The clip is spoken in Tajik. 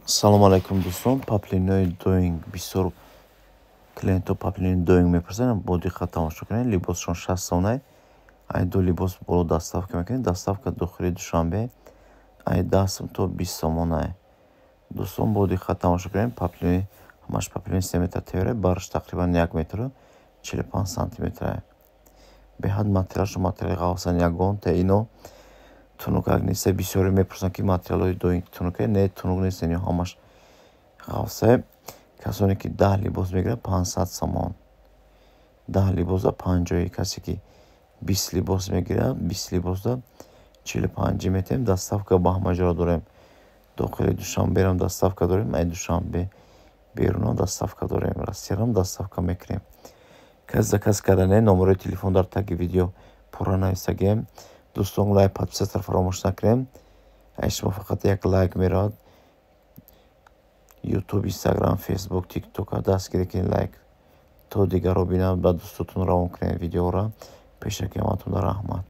Салом алайкум, дӯстон. Поплинои Доинг, бисёр клиентҳо поплинои Доинг мепурсанд. Бо диққат тамошо кунед. Либосшон 60 сомонай. Ай ду либос боло доставка мекунед. Доставка дохили Душанбе ай 10 сом то 20 сомонай. Дӯстон, бо диққат тамошо кунед. Поплинои ҳамаш поплинои 3 метр тевера, бараш тақрибан 1 метру 45 сантиметрай. Беҳад материалшон материали ғафсан, ягонта ино тунукак нест. Бисёре мепурсанд, ки материалҳои Доинг тунука. Не, тунук нест, ино ҳамаш ғафсае. Касоне ки 10 либос мегирад, 500 сомон, 10 либоса 50-и. Касе ки 20 либос мегирад, 20 либоса 45-и метиҳем. Доставка ба ҳама ҷоро дорем. Дохили Душанберам доставка дорем, ай Душанбе берунам доставка дорем, Россиярам доставка мекунем. Касе заказ кардане, номерои телефон дар таги видео пурра нависагем. Дӯстон, лайк, подписаться фаромӯш накунем. Ай шумо фақат як лайк меравад. Ютуб, Инстаграм, Фейсбук, Тиктока дастгирӣ кунед, лайк, то дигарро бинанд. Ба дӯстотон равон кунед видеоро. Пешаки ҳаматонда раҳмат.